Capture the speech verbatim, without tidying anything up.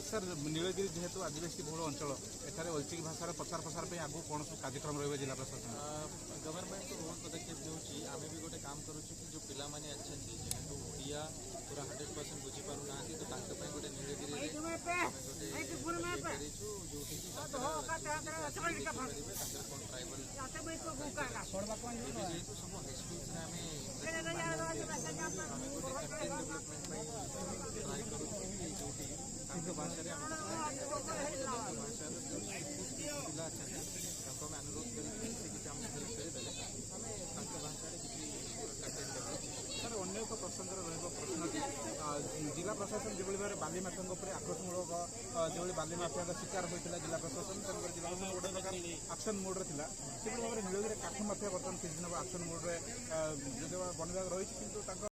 Sir, Nilgiri ଯେହେତୁ ଆଦିବାସୀ ବହୁଳ ଅଞ୍ଚଳ, ଏଠାରେ ଐଚ୍ଛିକ ଭାଷାର ପ୍ରଚାର ପ୍ରସାର ପାଇଁ ଆଗକୁ କ'ଣ ସବୁ କାର୍ଯ୍ୟକ୍ରମ ରହିବ ଜିଲ୍ଲା ପ୍ରଶାସନ? ଗଭର୍ଣ୍ଣମେଣ୍ଟ ତ ବହୁତ ପଦକ୍ଷେପ ନେଉଛି। ଆମେ ବି ଗୋଟେ କାମ କରୁଛୁ କି ଯେଉଁ ପିଲାମାନେ ଅଛନ୍ତି, ଯେହେତୁ ଓଡ଼ିଆ ପୁରା ହଣ୍ଡ୍ରେଡ୍ ପରସେଣ୍ଟ ବୁଝିପାରୁନାହାନ୍ତି, ତ ତାଙ୍କ ପାଇଁ ଗୋଟେ ନୀଳଗିରିରେ ଆମେ ଗୋଟେ ଇଏ କରିଛୁ, ଯେଉଁଠିକି ତାଙ୍କର ବୁଝିପାରିବେ, ତାଙ୍କର କ'ଣ ଟ୍ରାଇବାଲ। ଏବେ ଯେହେତୁ ସବୁ ହାଇସ୍କୁଲରେ ଆମେ ଆମେ ଗୋଟେ କଣ୍ଟେଣ୍ଟ ଡେଭଲପମେଣ୍ଟ ପାଇଁ ଟ୍ରାଏ କରୁଛୁ କି ଯେଉଁଠି ତାଙ୍କ ଭାଷାରେ ଆମେ, ତାଙ୍କ ଭାଷାର ଯେଉଁ ପିଲା ଅଛନ୍ତି, ତାଙ୍କୁ ଆମେ ଅନୁରୋଧ କରିଛୁ, ସେ କିଛି ଆମ ସହିତ ଲେକ୍ଚର ଦେଲେ ଆମେ ତାଙ୍କ ଭାଷାରେ କିଛି କଣ୍ଟେଣ୍ଟ ଡେଭଲପ। ସାର୍, ଅନ୍ୟ ଏକ ପ୍ରସଙ୍ଗରେ ରହିବ ପ୍ରଶ୍ନଟି, ଆ, ଜିଲ୍ଲା ପ୍ରଶାସନ ଯେଭଳି ଭାବରେ ବାଲି ମାଫିଆଙ୍କ ଉପରେ ଆକ୍ରୋଶମୂଳକ, ଆ, ଯେଭଳି ବାଲି ମାଫିଆଙ୍କ ଶିକାର ହୋଇଥିଲା ଜିଲ୍ଲା ପ୍ରଶାସନ, ତେଣୁକରି ଜିଲ୍ଲା ପ୍ରଶାସନ ଗୋଟେ ପ୍ରକାର ଆକ୍ସନ ମୋଡରେ ଥିଲା, ସେଭଳି ଭାବରେ ନୀଳଗିରି କାଠ ମାଫିଆ ବର୍ତ୍ତମାନ କିଛି ଦିନ ହେବ ଆକ୍ସନ ମୋଡରେ, ଆ, ଯଦି ବନିବାକୁ ରହିଛି, କିନ୍ତୁ ତାଙ୍କ